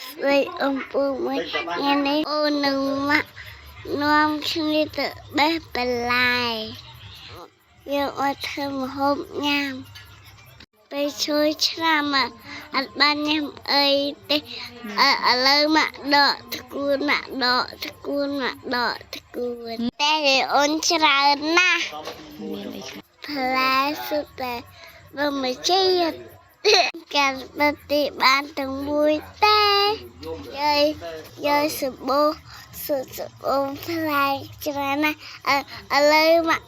ស្ដីអ៊ំពូមួយថ្ងៃនេះអូននឹងម៉ាក់នាំគ្នាទៅបេះបន្លែយកមកធ្វើម្ហូបញ៉ាំពេលជួយឆ្នាំអត់បានញ៉ាំអីទេឥឡូវម៉ាក់ដកតគួនម៉ាក់ដកតគួនម៉ាក់ដកតគួនតែអូនច្រើនណាស់ មានអីខ្លះ ផ្លែសុទ្ធតែធម្មជាតិកាត់បតិបានទាំងមួយទេយាយយាយសបោសុទ្ធសបោផ្លែច្រើនណាស់ឥឡូវមក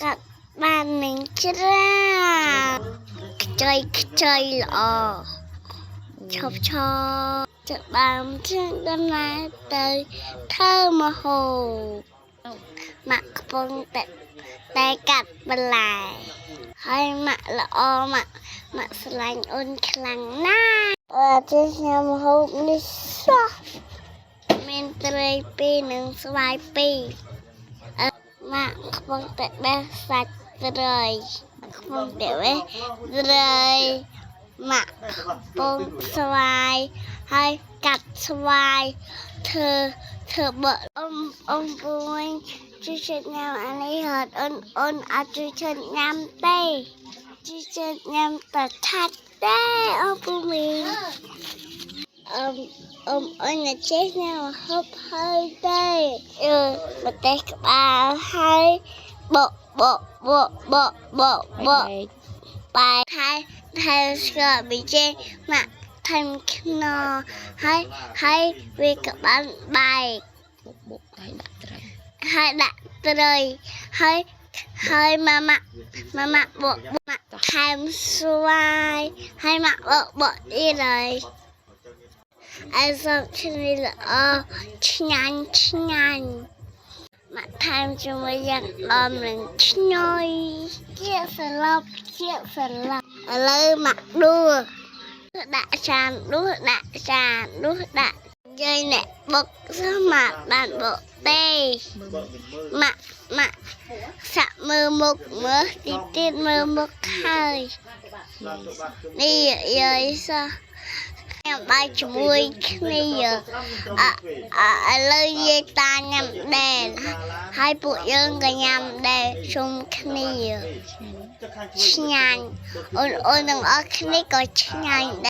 កាត់បាននឹងច្រើនខ្ចីខ្ចីល្អឈប់ឈប់ចាប់បានជាងដំណើរទៅធ្វើមហូបម៉ាក់កំពុងតែតែកាត់បន្លែហើយម៉ាក់ល្អម៉ាក់ម៉ាក់ស្រឡាញ់អូនខ្លាំងណាស់អត់ទេញ៉ាំហូបនេះសោះមានត្រីពីរនិងស្វាយពីរម៉ាក់កំពុងតែបេះសាច់ត្រីកំពុងតែបេះត្រីម៉ាក់កំពុងស្វាយហើយកាត់ស្វាយធ្វើធ្វើបកអ៊ំអ៊ំពូវិញជួយចិត្តញ៉ាំអានេះហត់អូនអូនអត់ជួយចិត្តញ៉ាំទេជួយចិត្តញ៉ាំតែឆាច់ទេអ៊ំពូមីងអ៊ំអ៊ំអូនចេះញ៉ាំហូបហើយទេអឺម្ទេសក្បាលហើយបកបកបកបកបកបក បែក បែកហើយហើយស្ករប៊ីចេងម៉ាក់ថែមខ្នុរហើយហើយវាក៏បានបែក បុកបុកហើយដាក់ត្រី ហើយដាក់ត្រីហើយហើយម៉ាម៉ាម៉ាម៉ាបកម៉ាក់ថែមស្វាយហើយម៉ាក់បកបកទៀតហើយអើសុំឈ្នេះល្អឆ្ងាញ់ឆ្ងាញ់ម៉ាក់ថែមជាមួយយ៉ាងដំនឹងឈ្ងុយជាស្លប់ជាស្លប់ឥឡូវម៉ាក់ដួសដាក់ចានដួសដាក់ចានដួសដាក់យាយអ្នកបុកសោះម៉ាក់បានបុកទេ ម៉ាក់ម៉ាក់សាក់មើលមុខមើលទីទៀតមើលមុខហើយនេះយាយសោះញ៉ាំបាយជាមួយគ្នាអឥឡូវយាយតាញ៉ាំដែរហើយពួកយើងក៏ញ៉ាំដែរជុំគ្នាឆ្ងាញ់អូនអូនទាំងអស់គ្នាក៏ឆ្ងាញ់ដែរ។